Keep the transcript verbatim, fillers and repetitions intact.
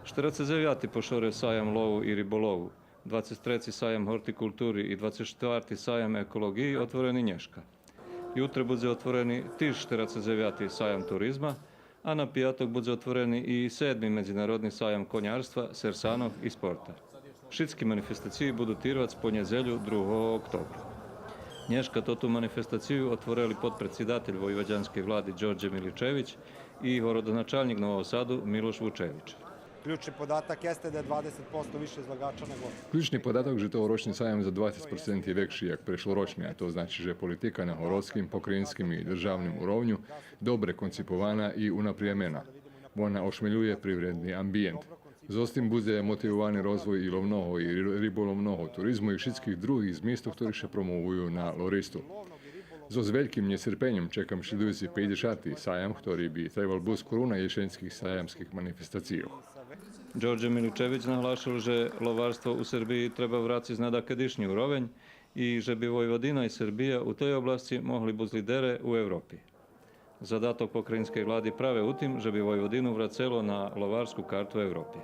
Штерацец дзевяти по шоре саям лову и риболову, двацец треци саям гортикултури и двацец штварти саям еколоґиї отворени нєшка. Ютре будзе отворени тиж штерацец дзевяти саям туризма, а на пияток будзе отворени и седми медзинародни саям конярства, серсанох и спорта. Шицки манифестациї буду тирвац по нєдзелю, другого октобра. Нєшка тоту манифестацию отворели подпредсидатель войводянскей влади Дьордє Миличевич и городоначалнїк Нового Саду Милош Вучевич. Ključni podatak jeste da je dvadeset posto više izlagača nego Ключни податок же тогорочни саям за двацец проценти векши як прешлорочни, а то значи же политика на городским, покраїнским и державним уровню добре конципована и унаприємена. Вона ошмелює привредни амбиєнт. Зоз тим будзе мотивовани розвой и ловного и ри-, риболовного туризму и шицких других змистох хтори ше промовую на Лористу. Зоз вельким нєцерпеньом чекам шлїдуюци пейдзешати саям хтори би требал буц коруна єшеньских саямских манифестацийох. Дьордє Миличевич наглашел же ловарство у Сербиї треба врациц на дакедишнї уровень и же би Войводина и Сербия у тей обласци могли буц лидере у Европи. Задаток покраїнскей влади праве у тим же би Войводину врацело на ловарску карту Европи.